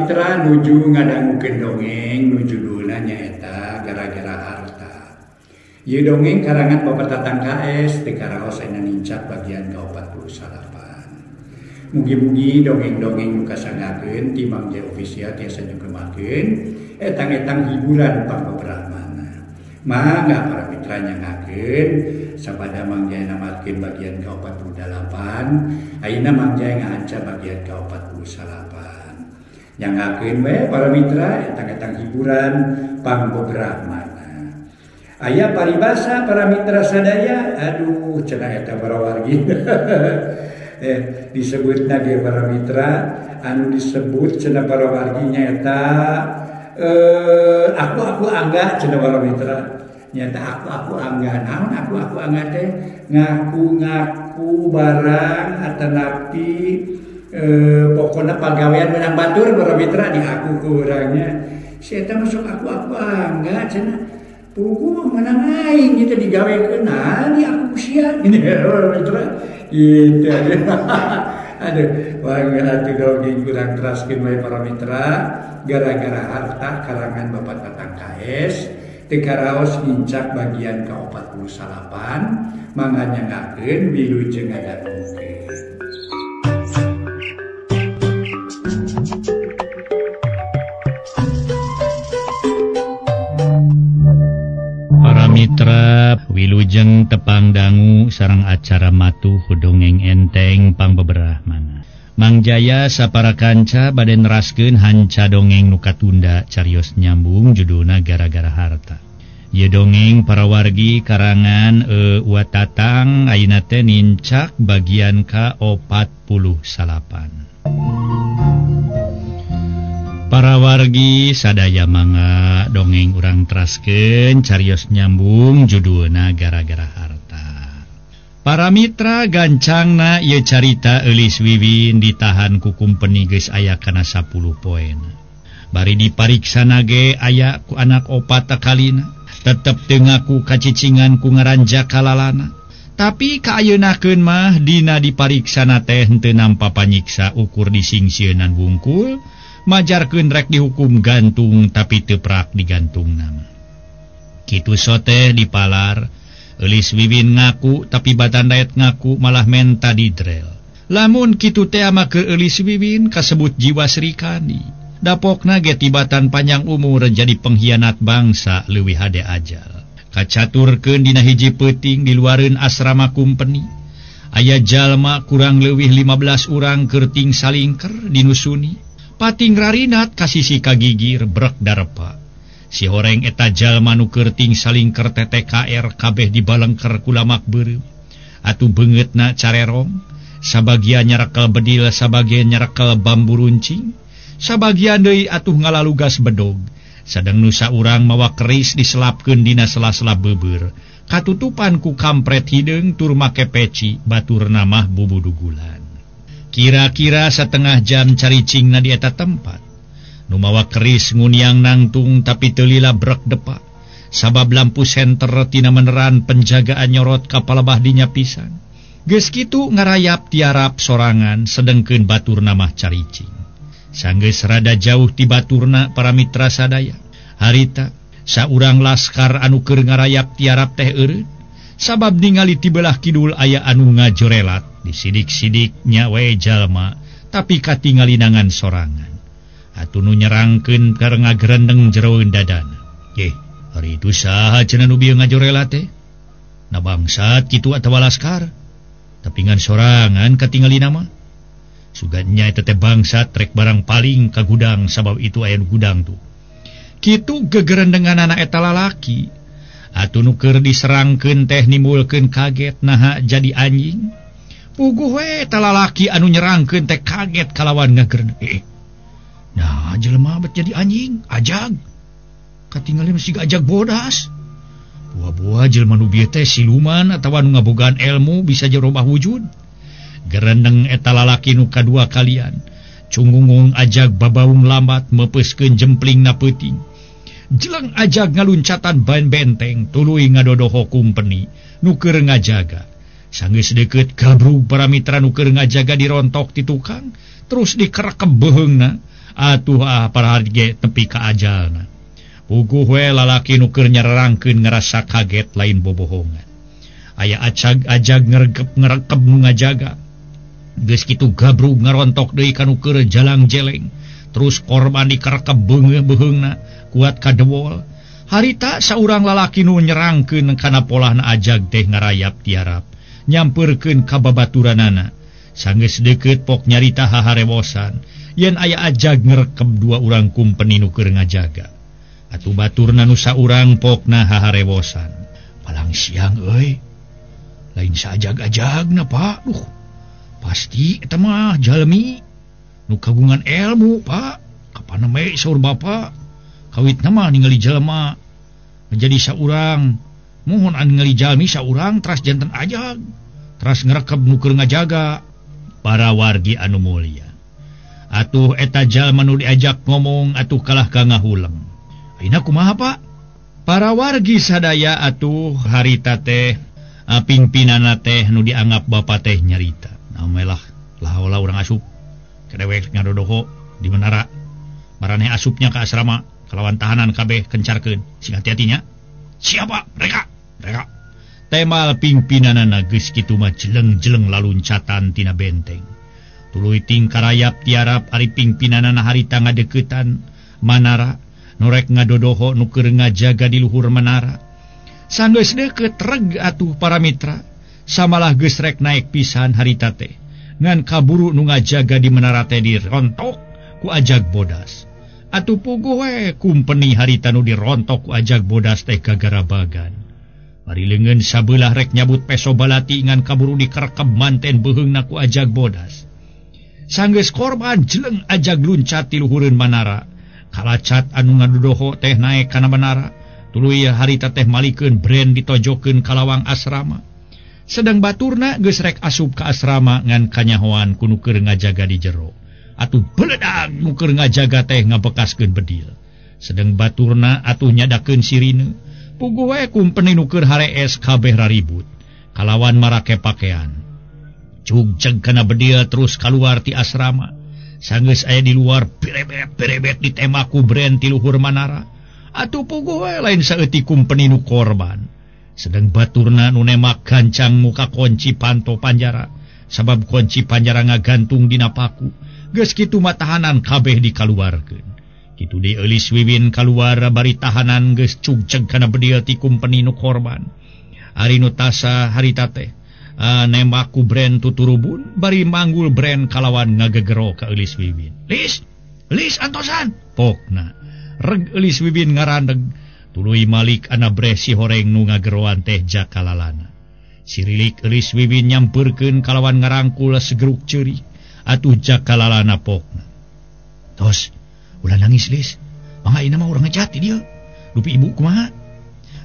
mitra nuju ngadangukeun dongeng nu judulna nyaeta Gara-gara Harta. Ieu dongeng karangan Bapak Tatang KS teu karaos aya nincak bagian ka-48. Mugi-mugi dongeng-dongeng nu kasanggakeun ti Mang Jaya Official tiasa nyugemakeun etang-etang hiburan pangbeberahmana. Mangga para mitra nyangakeun sabada Mang Jaya namatkeun bagian ka-48, ayeuna Mang Jaya ngahanca bagian ka-49. Nyangakeun we para mitra etang-etang hiburan pangbeberahmana. Aya paribasa para mitra sadaya, aduh cenah eta para wargi. Disebutna ge para mitra anu disebut cenah para wargi nyaeta aku angga cenah para mitra. Nyata aku angga naon aku angga teh ngaku-ngaku barang atanapi pokona pagawean menang batur para mitra di aku ku urangnya. Si eta masuk aku angga cenah puguh menang aing gitu digawekeun nah di aku sia gini para mitra gitu. Aduh mangga atuh dongeng kurang teraskeun wae para mitra Gara-gara Harta karangan Bapak Tatang KS teu karaos nincak bagian ka-48 mangga nyangakeun wilujeng ngadangukeun. Para mitra wilujeng tepang dangu sareng acara matuh dongeng enteng pangbeberahmana. Mang Jaya sapara kanca bade neraskeun hanca dongeng nu katunda carios nyambung judulna Gara-gara Harta. Ieu dongeng para wargi karangan Wa Tatang ayeuna teh nincak bagian ka-48. Para wargi sadaya mangga dongeng urang teraskeun carios nyambung judulna Gara-gara Harta. Para mitra gancangna ieu carita Eulis Wiwin ditahan ku kumpeni geus aya kana 10 poena. Bari dipariksana ge aya ku anak opat takalina, tetep teu ngaku kacicingan ku ngaranjak kalalana. Tapi kaayeunakeun mah dina dipariksana teh henteu nampa panyiksa ukur disingsieunan wungkul, majarkeun rek dihukum gantung tapi teu prak digantungna mah. Kitu soteh dipalar Eulis Wiwin ngaku tapi batan daet ngaku malah menta didrel. Lamun kitu teh ama keur Eulis Wiwin kasebut jiwa Srikandi. Dapokna ge tibatan panjang umur jadi pengkhianat bangsa leuwih hade ajal. Kacaturkeun dina hiji peuting di luareun asrama kumpeni. Aya jalma kurang leuwih 15 urang keur ting salingker dinusuni. Pating rarinat kasisi kagigir brek darepa. Si horeng eta jalma nu keur ting salingker TTKR kabeh dibalengker ku lamak beureum. Atuh beungeutna carerong, sabagian nyarekel bedil, sabagian nyarekel bambu runcing, sabagian deui atuh ngalalugas bedog. Sadeng nu saurang mawa keris diselapkeun dina sela-sela beubeur. Katutupan ku kampret hideung tur make peci, baturna mah bubudugulan. Kira-kira setengah jam caricingna di eta tempat. Nu mawa keris nguniang nangtung tapi teu lila brek depa. Sabab lampu senter tina meneran penjagaan nyorot ka palebah dinya pisan. Geus kitu ngarayap tiarap sorangan sedengkeun baturna mah caricing. Sanggeus rada jauh ti baturna para mitra sadaya. Harita saurang laskar anu keur ngarayap tiarap teh eureun. Sabab ningali ti belah kidul aya anu ngajorelat disidik-sidik nya we jalma tapi katingalinangan sorangan. Atuh nu nyerangkeun keur ngagerendeng jeroeun dadana. Hari itu saha cenah nu bieu ngajorelat teh? Na bangsat kitu atawa laskar? Tapi ngan sorangan katingalina mah. Sugan nya eta teh bangsat rek barang paling ka gudang sabab itu aya nu gudang tuh. Kitu gegerendenganana eta lalaki. Atuh nu keur diserangkeun teh nimbulkeun kaget naha jadi anjing. Puguh we eta lalaki anu nyerangkeun teh kaget kalawan ngagerendeng. Nah, jelema bet jadi anjing, ajag. Katingali mesti ajag bodas. Buah-buah jelema nu bieu teh siluman atawa nu ngabogaan ilmu bisa jerobah wujud. Gerendeng eta lalaki nu kadua kalian. Cungungung ajag babaung lambat meupeuskeun jemplingna peuting. Jeleng ajag ngaluncatan ban benteng tuluy ngadodoho kumpeni nu keur ngajaga. Sanggeus deukeut gabrug para mitra nu keur ngajaga dirontok ti tukang, terus dikerekeb beuheungna. Atuh ah para ge tepi ka ajalna. Puguh we lalaki nu keur nyerangkeun ngerasa kaget lain bobohongan. Aya acag-ajag ngerekep nu ngajaga. Geus kitu gabrug ngarontok deui ka nu keur jalang jeleng. Terus korban dikerekep beungeung-beheungna kuat kadewol. Harita saurang lalaki nu nyerangkeun kana polahna ajag teh ngarayap tiarap, nyampeurkeun ka babaturanana. Sanggeus deukeut pok nyarita haharewosan yen aya ajag ngerekep dua urang kumpeni nu keur ngajaga. Atuh baturna nu saurang pokna haharewosan. Palang siang euy. Lain saajag-ajagna Pak. Duh. Pasti eta mah jalmi nu kagungan ilmu Pak. Kapan we saur Bapak? Kawitna mah ningali jelema menjadi saurang. Mohon anu ningali jalmi saurang teras janten ajag. Teras ngerekep nu keur ngajaga. Para wargi anu mulia. Atuh eta jalma nu diajak ngomong atuh kalah ka ngahuleng. Ayeuna kumaha Pak? Para wargi sadaya atuh harita teh pingpinanna teh nu dianggap bapa teh nyarita. Namelah lahola urang asup. Kedewek ngadodoho di menara. Maraneh asupnya ke asrama kalawan tahanan kabeh kencarkeun. Sing hati-hatinya. Siapa? Mereka. Mereka. Temal pingpinanana geus kitu mah jeleng-jeleng laluncatan tina benteng. Tuluy tingkarayap tiarap ari pingpinanana harita ngadeukeutan manara. Norek ngadodoho nu keur ngajaga di luhur menara. Sanggeus deukeut reg atuh para mitra. Samalah geus rek naek pisan harita teh. Ngan kaburu nu ngajaga di menara teh dirontok ku ajag bodas. Atuh puguh we kumpeni harita nu dirontok ku ajag bodas teh gagarabagan. Bari leungeun sabeulah rek nyabut peso balati ngan kaburu dikerekep manten beuheungna ku ajag bodas. Sanggeus korban jeleng ajag luncat ti luhureun manara. Kalacat anu ngadudoho teh naek kana menara. Tuluy harita teh malikeun brand ditojokeun ka lawang asrama. Sedang baturna geus rek asup ka asrama ngan kanyahoan ku nu keur ngajaga di jero. Atuh beledag nu keur ngajaga teh ngabekaskeun bedil. Sedang baturna atuh nyadakeun sirine. Puguh we kumpeni nu keur harees kabeh raribut. Kalawan marake pakean. Cugjeg kana bedil terus kaluar ti asrama. Sanggeus aya di luar berebet-berebet ditembak ku brand ti luhur manara. Atuh puguh we lain saeutik kumpeni nu korban. Sedang baturna nu nemak gancang muka kunci panto panjara. Sabab kunci panjara ngagantung dina paku. Geus kitu mah tahanan kabeh dikaluarkeun. Kitu deui Eulis Wiwin kaluar bari tahanan geus cugjeg kana bedil ti kumpeni nu korban. Ari nu tasa harita teh nembak ku brand tuturubun bari manggul brand kalawan ngagegero ka Eulis Wiwin. Lis, Lis antosan pokna. Reg Eulis Wiwin ngarandeg tuluy malik anabreh si horeng nu ngageroan teh jakalalana. Sirilik Eulis Wiwin nyampeurkeun kalawan ngarangkul segeruk ceuri atuh jakalalana pokna. Tos, ulah nangis Lis. Mangga ayeuna mah urang ngejat di dieu. Dupi ibu kumaha?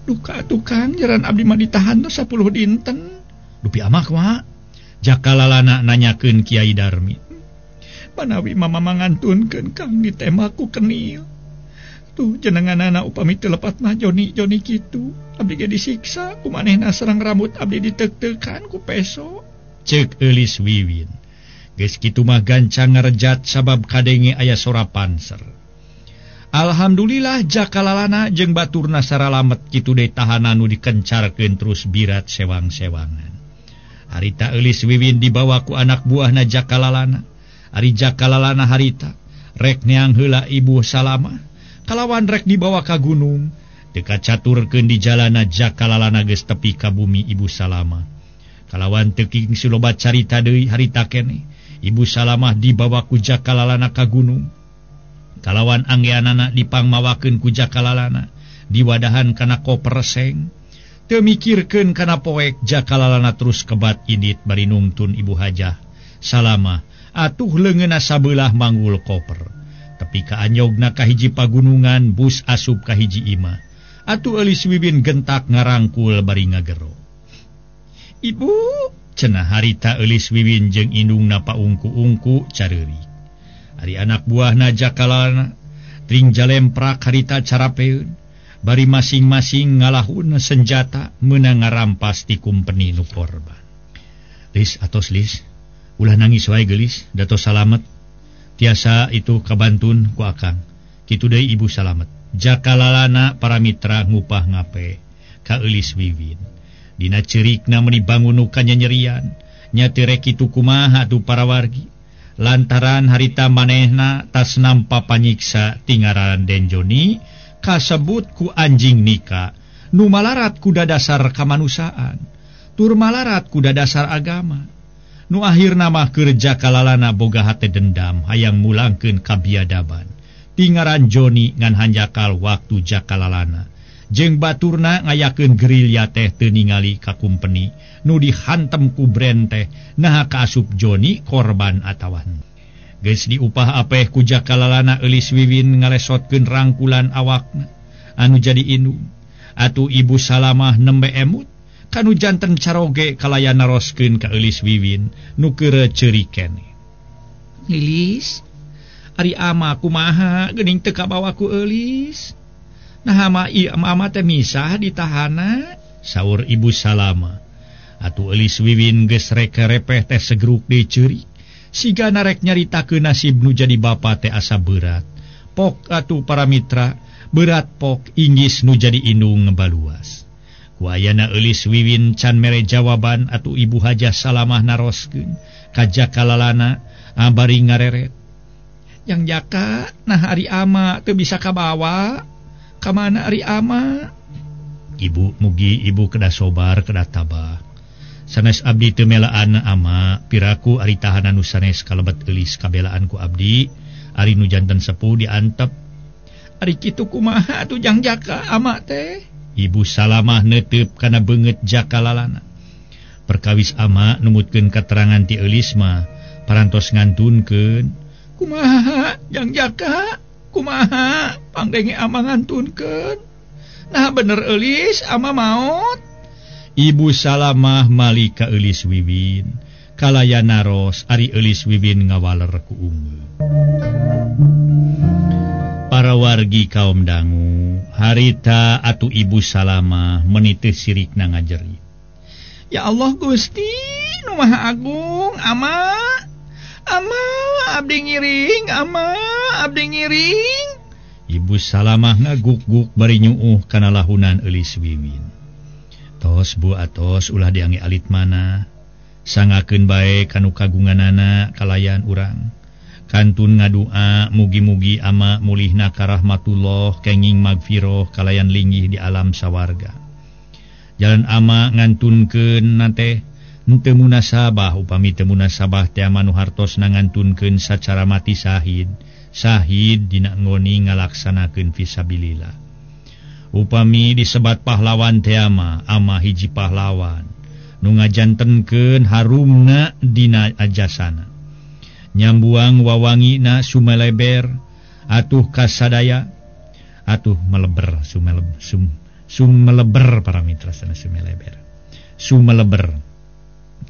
Duka tukang jaran abdi mah ditahan 10 dinten. Dupi amah kumaha? Jakalalana nanyakeun Kiai Darmi. Manawi mama mangantunkeun Kang ditembak ku kenil. Tuh jenenganana upami teu lepat mah Joni Joni kitu. Abdi ge disiksa ku manehna serang rambut abdi ditek-tekan ku peso. Ceuk Eulis Wiwin. Geus kitu mah gancang ngarejat sabab kadenge aya sora panser. Alhamdulillah jakalalana jeung baturna saralamet kitu deui tahanan nu dikencarkeun terus birat sewang-sewangan. Harita Eulis Wiwin dibawa ku anak buahna jakalalana. Ari jakalalana harita rek neang heula Ibu Salamah kalawan rek dibawa ka gunung. Teu kacaturkeun di jalana jakalalana geus tepi ka bumi Ibu Salamah. Kalawan teuking suloba carita deui harita keneh. Ibu Salamah dibawa ku jakalalana ka gunung. Kalawan anggeanana dipangmawakeun ku jakalalana diwadahan kana koper seng. Teu mikirkeun kana poek jakalalana terus kebat indit bari nungtun Ibu Hajah Salamah atuh leungeunna sabeulah manggul koper. Tepi ka anyogna ka hiji pagunungan bus asup ka hiji imah. Atuh Eulis Wiwin gentak ngarangkul bari ngagero. Ibu cenah harita Eulis Wiwin jeung indungna paungku-ungku careurik. Ari anak buahna jakalalana tring jalemprak harita carapeun bari masing-masing ngalahun senjata meunang ngarampas ti kumpeni nu korban. Lis atos Lis, ulah nangis wae geulis, datos salamet. Tiasa itu kabantun ku akang. Kitu deui Ibu Salamet. Jakalalana para mitra ngupah ngape ka Eulis Wiwin. Dina ceurikna meuni bangun nu kanyanyerian. Nya teu rek kitu kumaha atuh para wargi. Lantaran harita manehna tas nampa panyiksa tingaran Den Joni kasebut ku anjing nika nu malarat ku dadasar kamanusiaan tur malarat ku dadasar agama. Nu akhirna mah keur Jakalalana boga hate dendam hayang mulangkeun kabiadaban. Tingaran Joni ngan hanjakal waktu Jakalalana jeung baturna ngayakeun gerilya teh teu ningali ka kumpeni nu dihantem ku brand teh naha kaasup Joni korban atawa. Geus diupah apeh ku Jakalalana Eulis Wiwin ngalesotkeun rangkulan awakna anu jadi indung. Atuh Ibu Salamah nembe emut kanu janten caroge kalayan naroskeun ka Eulis Wiwin nu keur ceurik keneh. Lilis, ari ama kumaha geuning teu kabawa ku Eulis. Nah ama ieu ama teh misah ditahana, saur Ibu Salama. Atuh Eulis Wiwin geus rek repeh teh segruk deui ceurik. Siga narek nyaritakeun nasib nu jadi bapa teh asa berat. Pok atuh para mitra, berat pok inggis nu jadi indung ngebaluas. Ku ayana Eulis Wiwin can mere jawaban atuh Ibu Hajah Salamah naroskeun ka Jakalalana bari ngareret. Yang jaka nah ari ama teu bisa kabawa. Ka mana ari ama? Ibu mugi ibu kedah sobar kedah tabah. Sanes abdi teu melaan ama piraku ari tahanan nu sanes kalebet Eulis kabelaan ku abdi ari nu janten sepuh diantep. Ari kitu kumaha atuh jang jaka ama teh? Ibu Salamah neuteup kana beungeut Jakalalana. Perkawis ama numutkeun katerangan ti Eulis mah parantos ngantunkeun. Kumaha jang jaka? Kumaha pangdenge ama ngantunkeun? Nah bener Eulis ama maot. Ibu Salamah mali ka Eulis Wiwin kalayan naros ari Eulis Wiwin ngawaler ku ungeut. Para wargi kaum dangu harita atuh Ibu Salamah menitih sirikna ngajerit. Ya Allah Gusti nu Maha Agung, ama ama abdi ngiring, ama abdi ngiring. Ibu Salamah ngaguk-guk bari nyuuh kana lahunan Eulis Wiwin. Tos bu atos ulah diangge alit mana. Sangakeun bae kanu kagunganana kalayan urang. Kantun ngadua mugi-mugi ama mulihna ka rahmatullah kenging magfiroh kalayan linggih di alam sawarga. Jalan ama ngantunkeun nate henteu munasabah upami teu munasabah teh ama nu hartosna ngantunkeun sacara mati sahid. Sahid dina nggoni ngalaksanakeun fisabilillah. Upami disebat pahlawan teh ama, ama hiji pahlawan nu ngajantenkeun harumna dina ajasana. Nyambuang wawangina sumeleber atuh kasadaya atuh meleber sumeleber para mitra sana sumeleber sumeleber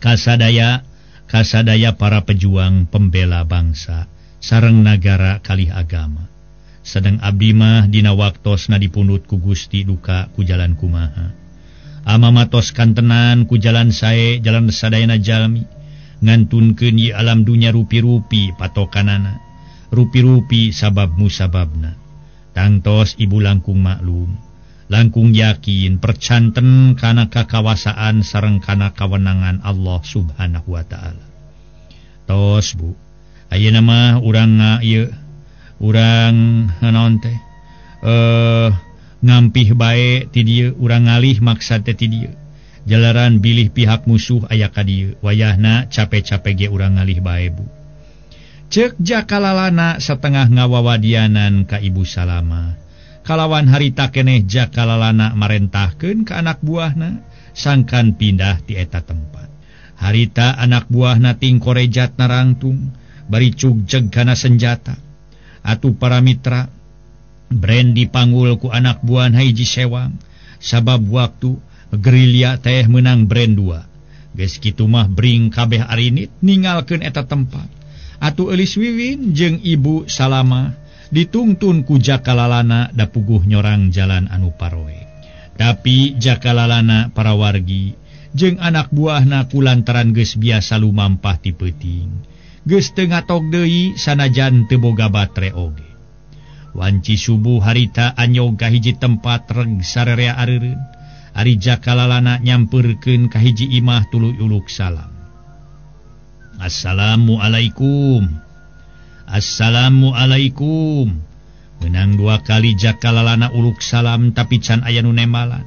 kasadaya kasadaya para pejuang pembela bangsa sareng nagara kalih agama. Sedang abdi mah dina waktosna dipundhut ku Gusti duka ku jalan kumaha. Ama matos kantenan ku jalan sae jalan sadayana jalmi ngantunkeun ieu alam dunya rupi-rupi patokanana rupi-rupi sabab musababna. Tangtos ibu langkung maklum langkung yakin percanten kana kakawasaan sareng kana kawenangan Allah Subhanahu wa taala. Tos bu ayeuna mah urang ieu urang naon teh ngampih bae ti dieu urang ngalih maksad teh ti dieu. Jalaran bilih pihak musuh aya ka dieu wayahna cape-cape ge urang ngalih bae bu. Ceuk Jakalalana satengah ngawawadianan ka Ibu Salama. Kalawan harita keneh Jakalalana marentahkeun ka anak buahna sangkan pindah ti eta tempat. Harita anak buahna tingkorejat narangtung bari cugjeg kana senjata. Atuh para mitra brand dipanggul ku anak buahna hiji sewang sabab waktu gerilya teh menang brand 2. Geus kitu mah bring kabeh arinit ninggalkeun eta tempat. Atuh Eulis Wiwin jeung Ibu Salama ditungtun ku Jakalalana dapuguh nyorang jalan anu paroe. Tapi Jakalalana para wargi Jeung anak buahna kulantaran geus biasa lumampah ti peuting. Geus teu ngatok deui sanajan teu boga batre oge. Wanci subuh harita anyog ka hiji tempat reg sarerea areureun. Ari Jakalalana nyampeurkeun ka hiji imah tuluy uluk salam. Assalamualaikum. Assalamualaikum. Menang dua kali Jakalalana uluk salam tapi can aya nu nembalan.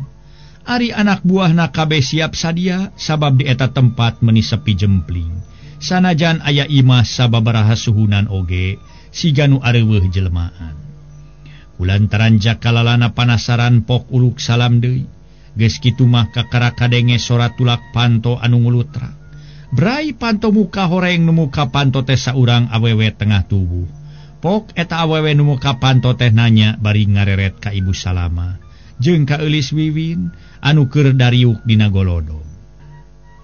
Ari anak buahna kabeh siap sadia sabab di eta tempat meni sepi jempling. Sanajan aya imah sababaraha suhunan oge siga nu areuweuh jelmaan. Kulantaran Jakalalana panasaran pok uluk salam deui. Geus kitu mah kakara kadenge sora tulak panto anu ngulutra. Brai panto muka horeng nu muka panto teh saurang awewe tengah tubuh. Pok eta awewe nu muka panto teh nanya bari ngareret ka Ibu Salama jeung ka Eulis Wiwin anu keur dariuk dina golodong.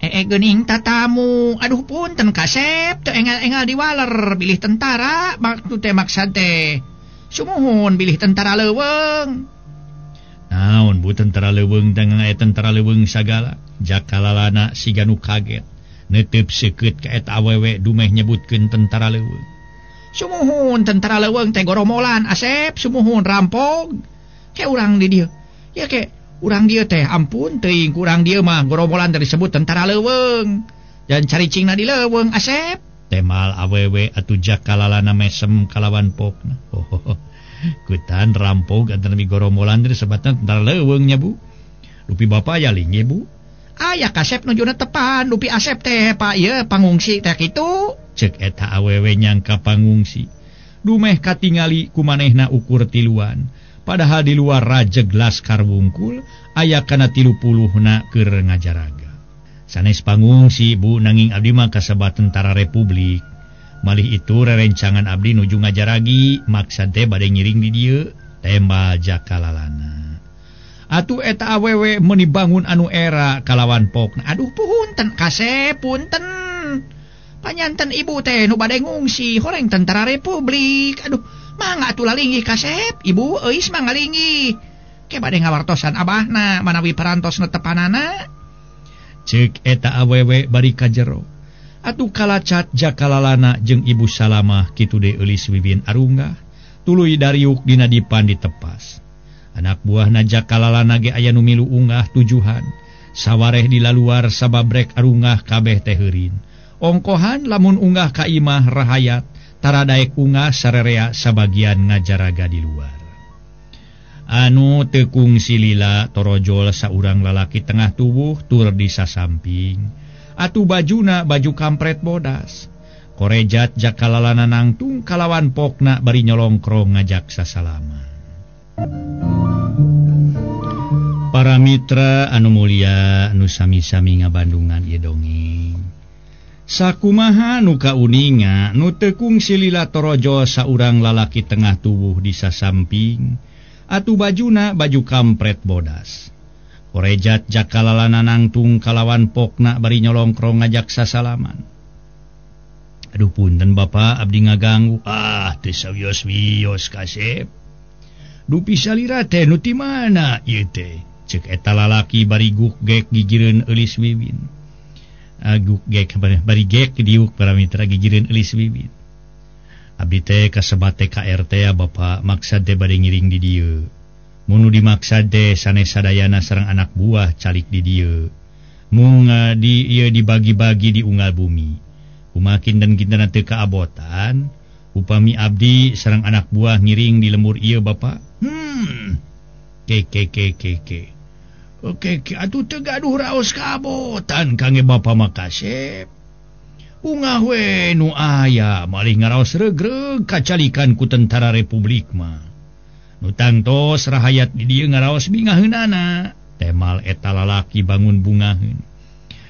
Geuning tatamu, aduh punten kasep teu engal-engal diwaler bilih tentara waktu teh maksad teh. Sumuhun bilih tentara leuweung. Naon bu tentara leuweung teh aya tentara leuweung sagala. Jakalalana siga nu kaget. Netep seukeut ka eta awewe dumeh nyebutkeun tentara leuweung. Sumuhun tentara leuweung teh goromolan asep sumuhun rampog. Ke urang di dieu. Ya ke urang dieu teh ampun teuing kurang dieu mah goromolan teh disebut tentara leuweung. Dan caricingna di leuweung asep. Temal awewe atuh Jakalalana mesem kalawan pokna. Oh, kutan rampog antara mi goromolan teh disebutna tentara leuweung nya bu. Lupi bapa aya linge bu. Aya kasep nujuna tepan lupi asep teh pak ieu pangungsi teh kitu. Cek eta awewe nyangka pangungsi. Dumeh katingali kumanehna ukur tiluan. Padahal di luar rajeg laskar wungkul aya kana 30na keur ngajaraga. Sanes pangungsi bu nanging abdi mah kasebat tentara Republik. Malih itu rerencangan abdi nuju ngajaragi maksad teh bade ngiring di dieu tembal Jakalalana. Atuh eta awewe meuni bangun anu era kalawan pokna. Aduh punten kasep punten. Panyanten ibu teh nu bade ngungsi horeng tentara Republik. Aduh mangga atuh lalinggih kasep ibu euis mangga linggih. Ke bade ngawartosan abahna manawi parantos netepanana. Ceuk eta awewe bari ka jero. Atuh kalacat Jakalalana jeung Ibu Salamah kitu deui Eulis Wiwin arunggah tuluy dariuk dina dipan ditepas. Anak buahna Jakalalana ge aya nu milu unggah tujuhan. Sawareh di laluar sababrek arunggah kabeh teh heurin. Ongkohan lamun unggah ka imah rahayat taradaek unggah sarerea sabagian ngajaraga di luar. Anu tekung silila torojol saurang lalaki tengah tubuh tur di sasamping. Atuh bajuna baju kampret bodas. Korejat Jakalalana nangtung kalawan pokna bari nyolongkrong ngajak sasalama. Para mitra anu mulia anu sami-sami ngabandungan ieu dongeng. Sakumaha nu kauninga nu tekung silila torojol saurang lalaki tengah tubuh di sasamping. Atuh bajuna baju kampret bodas. Korejat Jakalalana nangtung kalawan pokna bari nyolongkrong ngajak sasalaman. Aduh punten bapak abdi ngaganggu. Ah teu sawios-wios kasep. Dupi salira teh nu ti mana ieu teh? Ceuk eta lalaki bari guk gek gigireun Eulis Wiwin. Guk gek bari gek diuk para mitra gigireun Eulis Wiwin. Abdi teh kasebat TKRT ya bapak maksad teh bade ngiring di dieu. Mun nu dimaksad teh sanes sadayana sareng anak buah calik di dieu. Mung di ieu dibagi-bagi di unggal bumi. Kumaha kinten-kintenna teu kaabotan, upami abdi sareng anak buah ngiring di lembur ieu bapak. Ke ke ke ke ke. Oke, atuh teu gaduh raos kaabotan kangge bapa mah kasep. Ungah we nu aya malih ngaraos regreg kacalikan ku tentara Republik mah. Nu tangtos rahayat di dieu ngaraos bingaheunana. Temal eta lalaki bangun bungaheun.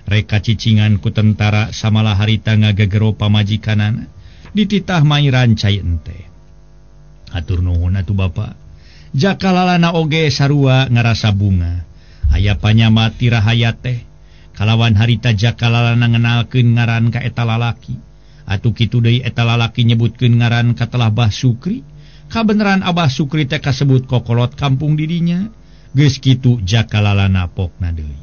Reka cicingan ku tentara samalah harita ngagegero pamajikanana. Dititah mairan cai ente. Hatur nuhun atuh bapa. Jakalalana oge sarua ngarasa bunga. Aya panyamat ti rahayat teh. Kalawan harita Jakalalana ngenalkeun ngaran ka eta lalaki. Atuh kitu deui eta lalaki nyebutkeun ngaran ka telah Bah Sukri. Kabeneran Abah Sukri teh kasebut kokolot kampung didinya. Geus kitu Jakalalana pokna deui.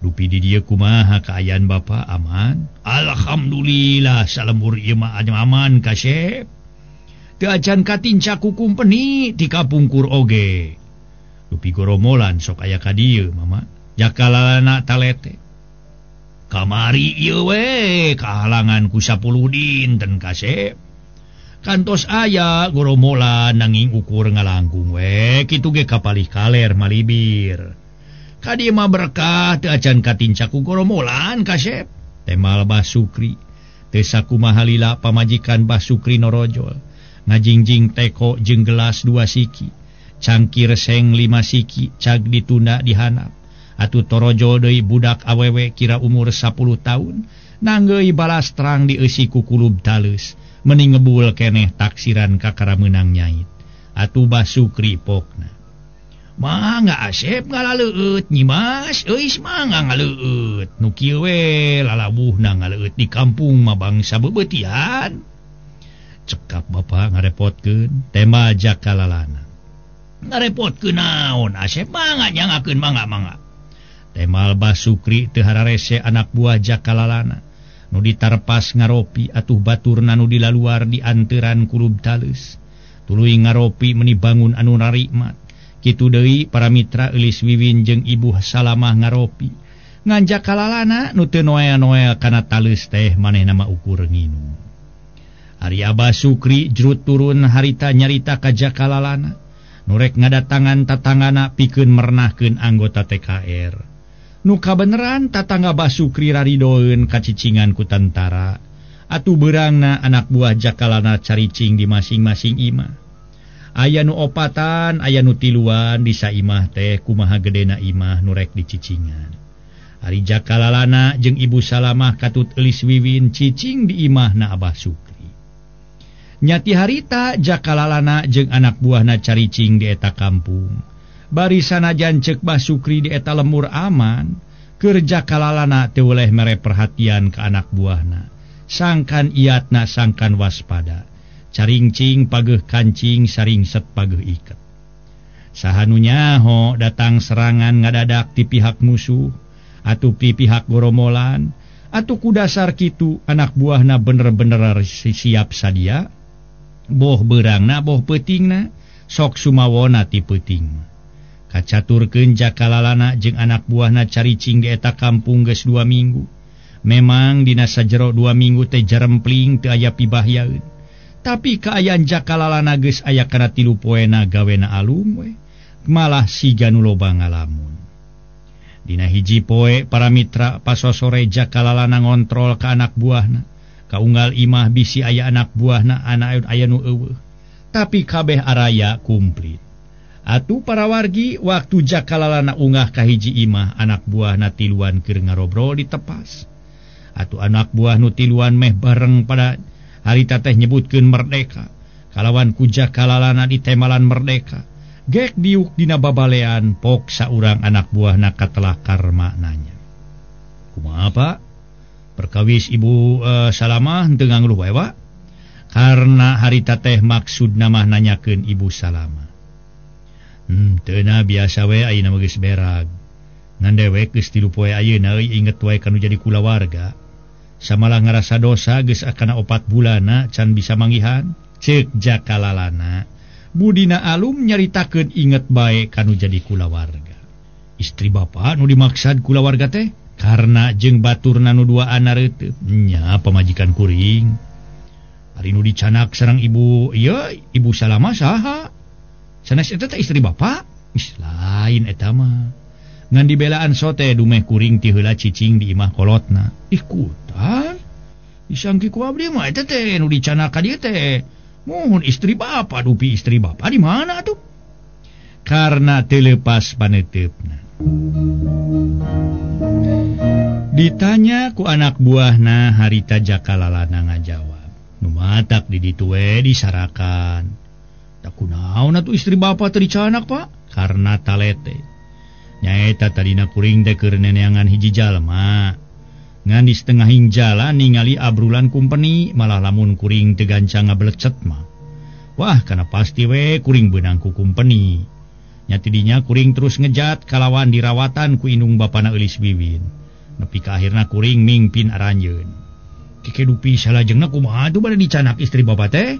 Dupi di dieu kumaha kaayaan Bapak aman? Alhamdulillah salembur ieu mah aman kasep. Teu acan katinca ku kumpeni ti kapungkur oge. Dupi goromolan sok aya ka dieu mama. Jakalalana talete. Kamari ieu we kahalangan ku 10 dinten kasep. Kantos aya goromolan nanging ukur ngalangkung we kitu ge kapalih kaler malibir. Ka dieu mah berkah teu acan katinca ku goromolan kasep. Temal Bah Sukri. Teu sakumaha lila pamajikan Bah Sukri norojol. Ngajingjing teko jeung gelas 2 siki. Cangkir seng 5 siki cag ditunda dihanap. Atuh torojol deui budak awewe kira umur 10 tahun. Nanggeui balas terang dieusi ku kulub taleus. Meni ngebul keneh taksiran kakara meunang nyait. Atuh Bah Sukri pokna. Mangga Asep ngalaleueut Nyimas euis mangga ngaleueut. Nu kieu we lalabuhna ngaleueut di kampung mah bangsa beubeutian. Cekap Bapak ngarepotkeun tema Jakalalana. Ngarepotkeun naon Asep mangga nyangakeun mangga-mangga. Temal Bah Sukri teu hararese anak buah Jakalalana. Nu ditarpas ngaropi atuh baturna nu dilaluar di anteuran kulub taleus. Tuluy ngaropi meni bangun anu narikmat. Kitu deui para mitra Eulis Wiwin jeung Ibu Salamah ngaropi. Ngan Jakalalana nu teu noel-noel kana taleus teh manehna mah ukur nginum. Ari Abah Sukri jrut turun harita nyarita ka Jakalalana. Nu rek ngadatangan tatanggana pikeun mernahkeun anggota TKR. Nu kabeneran tatangga Bah Sukri raridoeun kacicingan ku tentara. Atuh beurangna anak buah Jakalana caricing di masing-masing imah. Aya nu opatan, aya nu tiluan di saimah teh kumaha gedena imah nu rek dicicingan. Ari Jakalalana jeung Ibu Salamah katut Eulis Wiwin cicing di imahna Abah Sukri. Nyati harita Jakalalana jeung anak buahna caricing di eta kampung. Bari sanajan ceuk Bah Sukri di eta lemur aman, keur Jakalalana teu weleh mere perhatian ka anak buahna. Sangkan iatna sangkan waspada. Caringcing pageuh kancing saringset pageuh iket. Saha nu nyaho datang serangan ngadadak ti pihak musuh atuh ti pihak goromolan atuh ku dasar kitu anak buahna bener-bener siap sadia. Boh beurangna boh peutingna sok sumawona ti peuting. Kacaturkeun Jakalalana jeung anak buahna caricing di eta kampung geus 2 minggu. Memang dina sajero 2 minggu teh jarempling teu aya pibahyaeun. Tapi kaayaan Jakalalana geus aya kana 3 poena gawena alum we. Malah siga nu loba ngalamun. Dina hiji poe para mitra pasosore Jakalalana ngontrol ka anak buahna. Kaunggal imah bisi aya anak buahna anak aya nu eueuh. Tapi kabeh araya kumplit. Atuh para wargi waktu Jakalalana ungah ka hiji imah anak buahna tiluan keur ngarobrol ditepas. Atuh anak buah nu tiluan meh bareng pada harita teh nyebutkeun merdeka. Kalawan ku Jakalalana ditemalan merdeka. Gek diuk dina babalean pok saurang anak buahna katelah karma nanya. Kumaha Pak? Perkawis Ibu Salamah henteu ngangluh wae wa? Karena harita teh maksudna mah nanyakeun Ibu Salamah. Teu na biasa we ayeuna mah geus berag. Ngan dewek geus 3 poe ayeuna euy inget wae kanu jadi kulawarga. Samalah ngarasa dosa geus akana 4 bulanna can bisa manggihan. Ceuk Jakalalana. Budina alum nyaritakeun inget bae kanu jadi kulawarga. Istri bapa nu dimaksad kulawarga teh karena jeung baturna nu duaan reuteut. Nya pamajikan kuring. Ari nu dicanak sareng ibu ieu Ibu Salamah saha? Sanes eta teh istri bapa? Ih, lain eta mah. Ngan dibelaan sote dumeh kuring ti heula cicing di imah kolotna. Ih kutan. Disangki ku abdi mah eta teh nu dicanak ka dieu teh. Muhun istri bapa dupi istri bapa di mana atuh? Karena teu leupas paneuteup-na. Ditanya ku anak buahna harita Jakalalana ngajawab. Nu matak di ditu we disarakan. Tak kunaon atuh istri bapa teu dicanak Pak? Karena talete. Nyaeta tadina kuring teh keur neneangan hiji jalma. Ngan di setengahing jalan ningali abrulan kumpeni malah lamun kuring teu gancang ngabelecet mah. Wah kana pasti we kuring beunang ku kumpeni. Nya tidinya kuring terus ngejat kalawan dirawatan ku indung bapana Eulis Wiwin. Nepi ka akhirna kuring mingpin aranjeun. Kike dupi salajengna kumaha tuh bade dicanak istri bapak teh?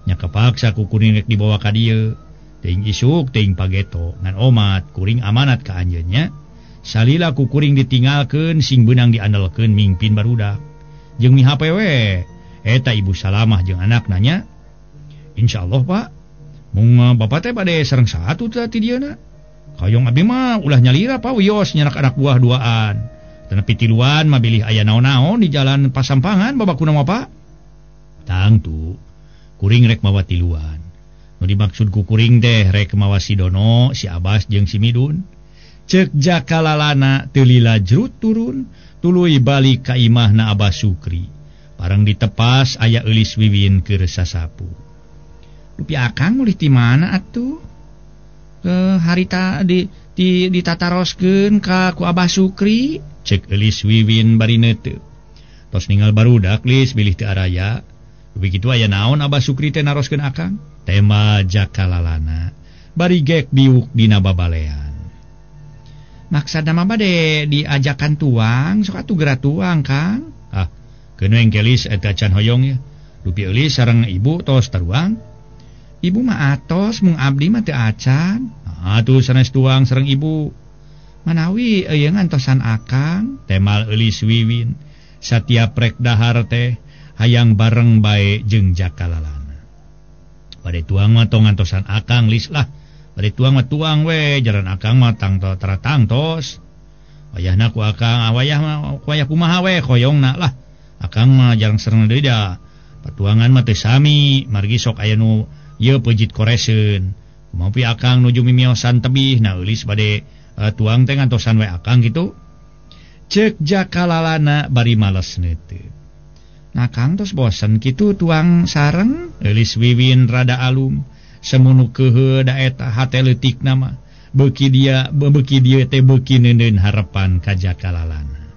Nya kapaksa ku kuring rek dibawa ka dieu. Teuing isuk teuing pageto ngan omat kuring amanat ka anjeun nya. Salila ku kuring ditinggalkeun sing beunang diandelkeun mingpin barudak. Jeung mihape we eta Ibu Salamah jeung anakna nya. Insyaallah Pak. Mung bapak teh bade sareng satu teh ti dieuna. Kayong abdi mah ulah nyalira Pak wios nyanak anak buah duaan. Tenepi tiluan mah bilih aya naon-naon di jalan pasampangan babakuna mah Pak. Tangtu kuring rek mawa tiluan. Nu dimaksud ku kuring teh rek mawa si Dono, si Abbas jeung si Midun. Ceuk Jakalalana teu lila jrut turun, tuluy balik ka imahna Abah Sukri. Bareng ditepas aya Eulis Wiwin keur sasapu. Dupi akang ulih ti mana atuh? Ke harita di ditataroskeun ka ku Abah Sukri, cek Eulis Wiwin bari neuteup. Tos ninggal barudak Lis bilih teu araya. Dupi kitu aya naon Abah Sukri teh naroskeun akang? Tema Jakalalana bari gek diuk dina babalean. Maksadna mah bade diajakan tuang, sok atuh geura tuang, Kang. Ah, keun engke Lis eta can hoyong ya. Dupi Eulis sareng ibu tos taruang. Ibu mah atos mung abdi mah teu acan. Atuh sanes tuang sareng ibu. Manawi euy ngantosan akang, temal Eulis Wiwin. Satiap rek dahar teh hayang bareng bae jeung Jakalalana. Bade tuang mah tong ngantosan akang Lis lah. Bade tuang mah tuang we, jalan akang mah tangto tratangtos. Wayahna ku akang, wayah mah wayah kumaha we hoyongna lah. Akang mah jarang sareng deui da. Patuangan mah teu sami, margi sok aya nu ieu pejit koreseun. Kumaha pi akang nuju mimiosan tebih, nah Eulis bade tuang teh ngantosan we akang kitu. Ceuk Jakalalana bari males neuteup. Nah Kang tos bosen kitu tuang sareng. Eulis Wiwin rada alum, semunu keuheuh da eta hate leutikna mah. Beuki dia beuki dieu teh beuki neuneun harepan ka Jakalalana.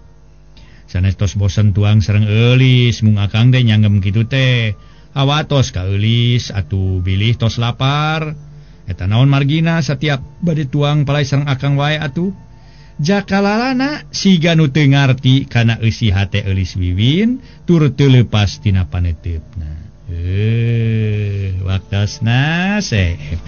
Sanes tos bosen tuang sareng Eulis, mung akang teh nyanggem kitu teh. Awatos ka Eulis atuh bilih tos lapar. Eta naon margina setiap bade tuang palai sareng akang wae atuh. Jakalalana siga nu teu ngarti kana eusi hate Eulis Wiwin tur teu leupas tina paneuteup-na. Waktosna seep.